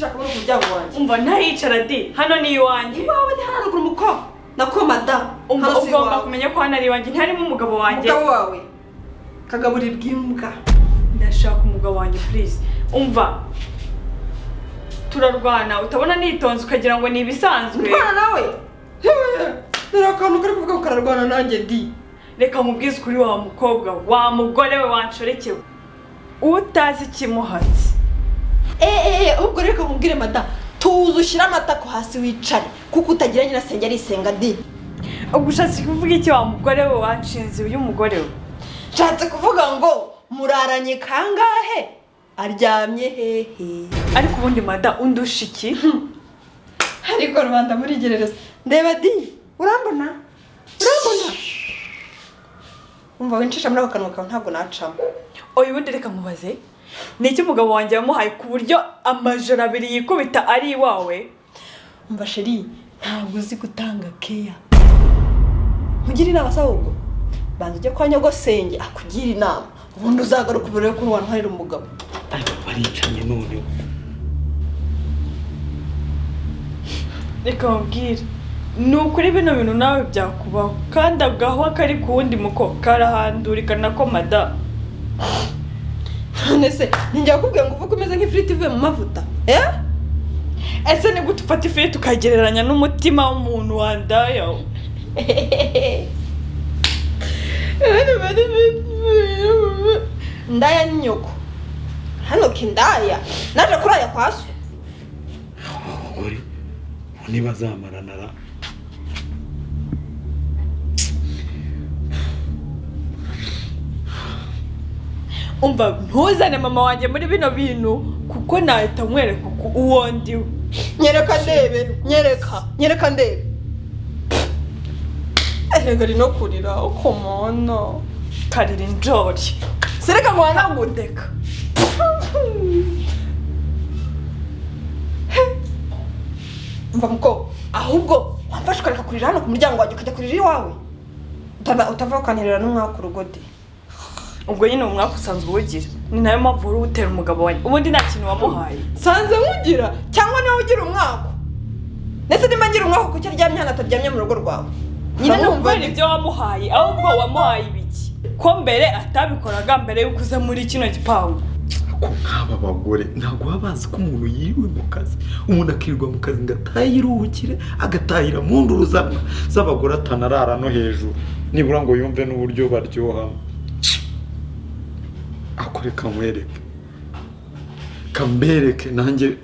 Ushyira akaboko ku muryango wanjye. Umva, ntahicara di, hano ni iwanjye. Iwawe ni haruguru, muko nako madamu. Umva, Hano si ugomba iwawe. kumenya ko hano ari iwanjye, ntiharimo umugabo wanjye. Umugabo wawe kagaburirwa imbwa. Ndashaka umugabo wanjye, please. Umva, turarwana, utabona nitonze ukagira ngo ni ibisanzwe. Ndwana nawe? Dore akantu kari kuvuga ngo kararwana nanjye di. Reka nkubwize ukuri, wa mukobwa, wa mugore we, wanshorekewe utazi ikimuhatse. Eee, ubwo reka nkubwire madamu, tuza ushyire amatako hasi wicare, kuko utagira nyirasenge arisenga di. Ubwo ushatse kuvuga iki, wa mugore we, wanshinze uyu mugore we? Nshatse kuvuga ngo muraranye kangahe, aryamye hehe? Ariko ubundi mada, undusha iki? Ariko rubanda murigerereza. Ndeba di, urambona, urambona? Umva, wincisha muri ako kanwa kawe, ntabwo nacamo. Oya, ubundi reka nkubaze, ni iki umugabo wanjye yamuhaye ku buryo amajoro 2 yikubita ari iwawe? Umva chérie, ntabwo uzi gutanga keya. Nkugira inama se? Ahubwo banza ujye kwa nyogosenge akugira inama, ubundi uzagaruka ubirebe ko wantwarira umugabo. Ariko baricanye noneho. Reka mubwire, ni ukuri bino bintu nawe byakubaho, kandi agahwa kari ku wundi muko karahandurika nako mada. None se ninjya kukubwira ngo uvuge umeze nk'ifiriti ivuye mu mavuta, eh? Ese ni gute ufata ifiriti ukayigereranya n'umutima w'umuntu wandaya? Ndaya ni nyoko hano kindaya naje kuraya kwa so. Abagore ntibazamarana ra. Umva, ntuzane mama wanjye muri bino bintu, kuko nahita nkwereka uko uwo ndiwe. Nyereka ndebe, nyereka, nyereka ndebe. Erega ari no kurira ukomona. Karira injori. Sereka ngo wanagure. Ndeka. Umva muko, ahubwo wamfashe ukareka kurira hano ku muryango wanjye ukajya kurira iwawe, utava ukanterera n'umwaka urugodi. Ubwo nyine umwaka usanzwe uwugira, ni nayo mpamvu wari uwutera umugabo wanjye. Ubundi nta kintu wamuhaye. Nsanze nkugira cyangwa niba ugira umwaka? Ndetse niba ngira umwaka, kuki aryamye hano ataryamye mu rugo rwawe? Nyine ni Urumva? ukubera ibyo wamuhaye. Ahubwo wamuhaye ibiki ko mbere atabikoraga, mbere y'uko uza muri kino gipangu? Ko nk'aba bagore ntabwo baba bazi ko umuntu yiriwe mu kazi, umuntu akirirwa mu kazi ngo atayiruhukire, agatahira mu nduru z'abagore, atanarara no hejuru nibura ngo yumve n'uburyo baryohamo. Ako reka nkwereke, kambereke nanjye,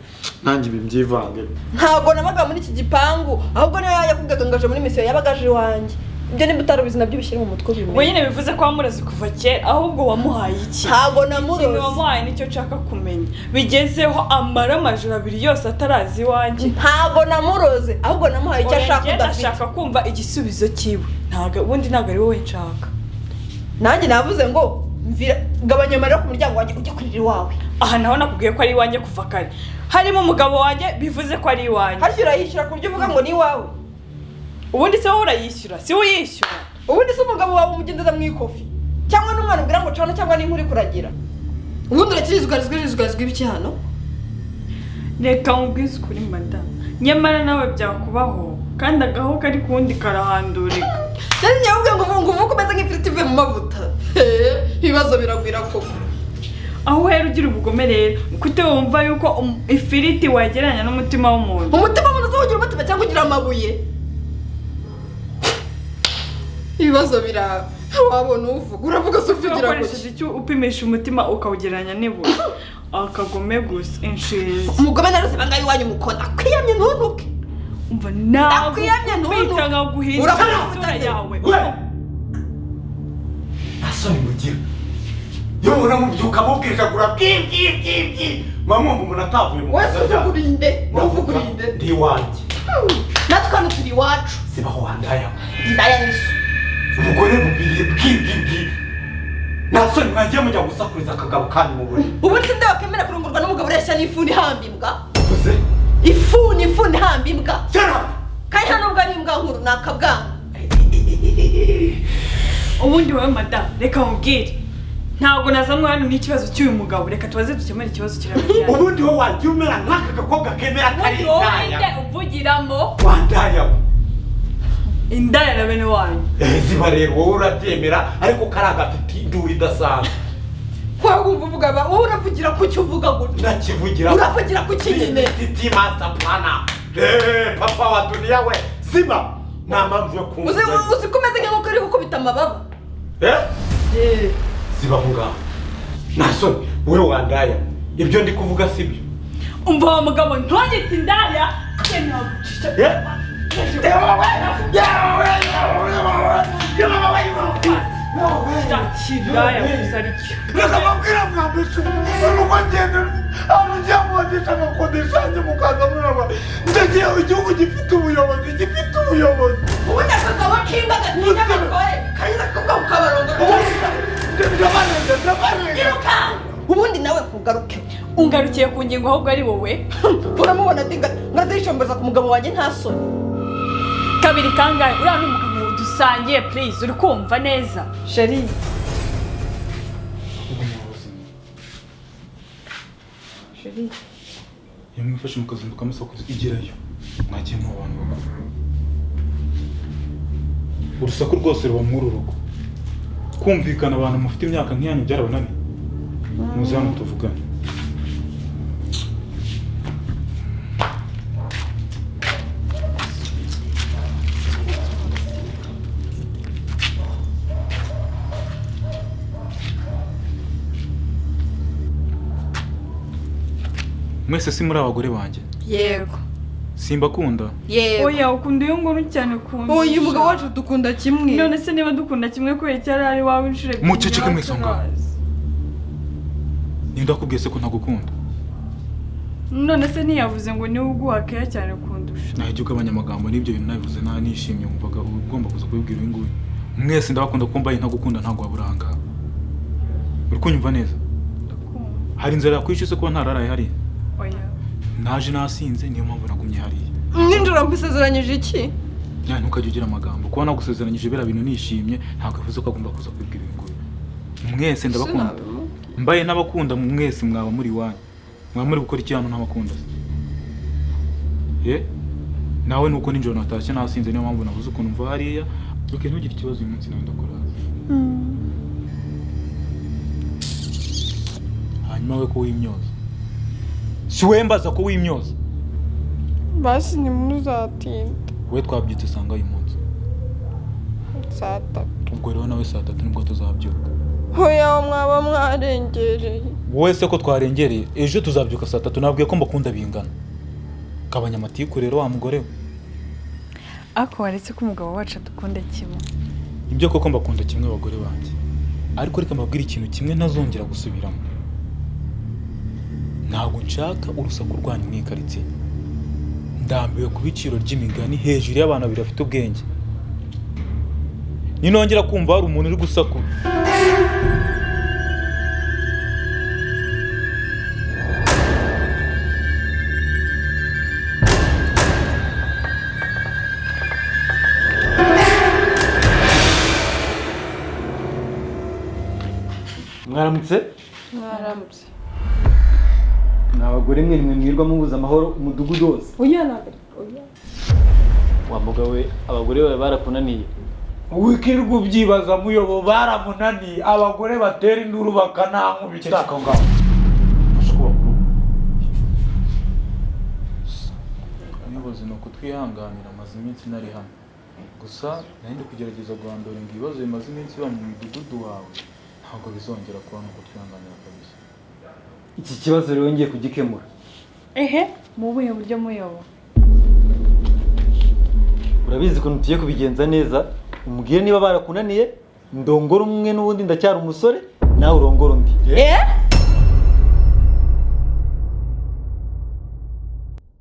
nanjye ibi mbyivange. Ntabwo nabaga muri iki gipangu, ahubwo niyo yakubwaga ngo aje muri misiyo yabaga aje iwanjye. Ibyo niba utarabizi nabyo ubishyire mu mutwe Ubwo ubimenye. nyine bivuze ko wamureze kuva kera. Ahubwo wamuhaye iki? Ntabwo Ikintu namuroze. wamuhaye nicyo nshaka kumenya, bigezeho amara amajoro 2 yose ataraza iwanjye. Ntabwo namuroze, ahubwo namuhaye icyo Oya, ashaka njye udafite. ndashaka kumva igisubizo cyiwe. Ntabwo ubundi ntabwo ari wowe nshaka. Nanjye navuze ngo mvira, gabanya amarira ku muryango wanjye ujye kurira iwawe. Aha naho nakubwiye ko ari iwanjye kuva kare, harimo umugabo wanjye, bivuze ko ari iwanjye. Harya urayishyura ku buryo uvuga ngo ni iwawe? Ubundi se wowe urayishyura? Si we uyishyura? Ubundi se umugabo wawe umugendeza mu ikofi, cyangwa n'umwana ubwira ngo cana, cyangwa n'inkuru kuragira? Ubundi urakirizwarizwa ibiki hano? Reka nkubwize ukuri madamu, nyamara nawe byakubaho, kandi agaho kari ku wundi karahandurika. Nari nyabubwiye ngo uvuge umeze nk'ifiriti ivuye mu mavuta. Ibibazo biragwira koko. Aho uhera ugira ubugome rero, kute wumva yuko ifiriti wagereranya n'umutima w'umuntu? Umutima w'umuntu uza ugira umutima cyangwa ugira amabuye? Ibibazo biraba, wabona uvuga, uravuga se uvugira Wakoresheje kuki? icyo upimisha umutima ukawugereranya n'ibuye? Akagome gusa, inshinzi. Umugome naruzi bangaye iwanyu mukona kwiyamye ntuntuke. Umva, Ndakwiyamye nagukubita ntuntuke. nkaguhindura Urakubita isura nde? yawe. We! Nta soni mugira? Iyo mubona mubyuka mubwijagura bwi bwi bwi bwi, muba mwumva umuntu atavuye mu Wese kazi. uvuga urinde, wowe uvuga urinde. Ndi iwanjye. Natwe hano turi iwacu. Sibaho wandaya. Indaya n'isu. Umugore bubiriye bwi bwi bwi, nta soni? Mwagiye mujya gusakuriza akagabo kanyu mu buriri. Ubundi se nde wakemera kurongorwa n'umugabo ureshya n'ifuni ihamba imbwa? Uvuze? Ifuni, ifuni ihamba imbwa. Shut up! Kandi nta nubwo ari imbwa nkuru, ni akabwana. Ubundi wowe madamu, reka nkubwire. Ntabwo nazanywe hano n'ikibazo cy'uyu mugabo. Reka tubaze dukemure ikibazo kiri hagati yanyu. Ubundi wowe wajya umera nk'aka gakobwa kemera kari indaya. Uvugiramo Wandaya we. Indaya na bene wanyu. Eh, ziba rero, wowe urabyemera, ariko kari agafite induru idasanzwe. Kwa wumva uvuga ba wowe, uravugira ku cyo uvuga gutya? Ndakivugira. Uravugira ku ki nyine? Titi master planner. Eh, papa wa dunia we, ziba, nta mpamvu yo kumva. Uzi ko umeze nk'inkoko iri gukubita amababa? Eh, ziba aho ngaho, nta soni. Wowe wandaya, ibyo ndi kuvuga si byo? Umva wa mugabo, ntongete indaya. Nagucisha. Eh? Yewe, yewe, yewe, yewe, yewe. Kiraya gusa aricyo. Reka mbabwira, mwambishe nuko ngenda ahantu ngiye mukodesha, ngakodesha njye, mukaza muraba ndagiye. Igihugu gifite ubuyobozi, gifite ubuyobozi. Ubundi akagabo k'imbwa gatinya abagore kaza kuvuga ukabarongora. Ndabarenga, ndabarenga. Iruka ubundi nawe kugaruke. Ungarukiye ku ngingo ahubwo ari wowe. Uramubona ati ngazishomboza ku mugabo wanjye, nta soni. Kabiri kangahe? Uriya ni umugabo dusangiye, please. Uri kumva neza, chéri? Chéri. Iyo mwifashe mukazinduka musakuza, igerayo mwagiye mu bantu bakuru. Urusaku rwose ruba muri uru rugo. Kumvikana, abantu mufite imyaka nk'iyanyu byarabananiye. Muze hano tuvugane. Mwese si muri abagore banjye? Yego. Simbakunda? Yego. Oya, ukunda uyu nguyu cyane kundusha. Uyu mugabo wacu dukunda kimwe. None se niba dukunda kimwe, kubera icyo ari iwawe inshuro ebyiri? Muceceke niba mwese aho ngaho. turazi. Ninde wakubwiye se ko ntagukunda? None se ntiyavuze ngo niwe uguha keya cyane kundusha? Nahita ugabanya amagambo. N'ibyo bintu nabivuze nta nishimye, wumvaga ugomba kuza kubibwira uyu nguyu. Mwese ndabakunda, kuko mbaye ntagukunda ntabwo waba uri aha ngaha. Uri kunyumva neza? Ndakumva. Hari inzara yakwishe se kuba ntararaye hariya? Oya. Naje nasinze, niyo mpamvu nagumye hariya. Nijoro mbisezeranyije iki? Nawe ntukajya ugira amagambo. Kuba nagusezeranyije biriya bintu nishimye ntabwo bivuze ko agomba kuza kubibwira uyu nguyu. Mwese ndabakunda. Mbaye n'abakunda mwese mwaba muri iwanyu, mwaba muri gukora iki hano ntabakunda se? Ye, nawe nuko nijoro natashye nasinze, niyo mpamvu nabuze ukuntu mva hariya. Okay, ntugire ikibazo, uyu munsi nawe ndakuraza. Hanyuma we ko wimyoza, si we mbaza ko wimyoza? Basi ntimuzatinda. We twabyutse sanga uyu munsi? 3:00. Ubwo rero nawe 3:00 nibwo tuzabyuka. Hoya, mwaba mwarengereye. Wowe se ko twarengereye? Ejo tuzabyuka 3:00. Nabwiye ko mbakunda bingana. Gabanya amatiku rero, wa mugore we. Ariko waretse ko umugabo wacu adukunda kimwe. Ibyo koko mbakunda kimwe, abagore banjye, ariko reka mbabwire ikintu kimwe ntazongera gusubiramo: ntabwo nshaka urusaku rwanyu mu ikaritsiye. Ndambiwe kuba iciro ry'imigani hejuru y'abantu babiri bafite ubwenge. Ninongera kumva hari umuntu uri gusakura. Mwaramutse. Mwaramutse. Ni abagore mwe nimwe mwirwa mubuza amahoro umudugudu wose. Oya, ntabwo oya. Wa mugabo we, abagore bawe barakunaniye. Wikirirwa ubyibaza, muyobo, baramunaniye. Abagore batera induru bakanankubita. Ceceka aho ngaho. Fasha kubaka urugo. Umuyobozi, ni ukutwihanganira, amaze iminsi nari hano. Gusa nari ndi kugerageza guhandoringa ibibazo bimaze iminsi biba mu mudugudu wawe. Ntabwo bizongera kuba, ni ukutwihanganira kabisa. Iki kibazo rero ngiye kugikemura. Ehe, mu buhe buryo, muyobo? Urabizi ukuntu tugiye kubigenza neza. Umubwire niba barakunaniye, ndongora umwe, n'ubundi ndacyari umusore, nawe urongora undi. Eh?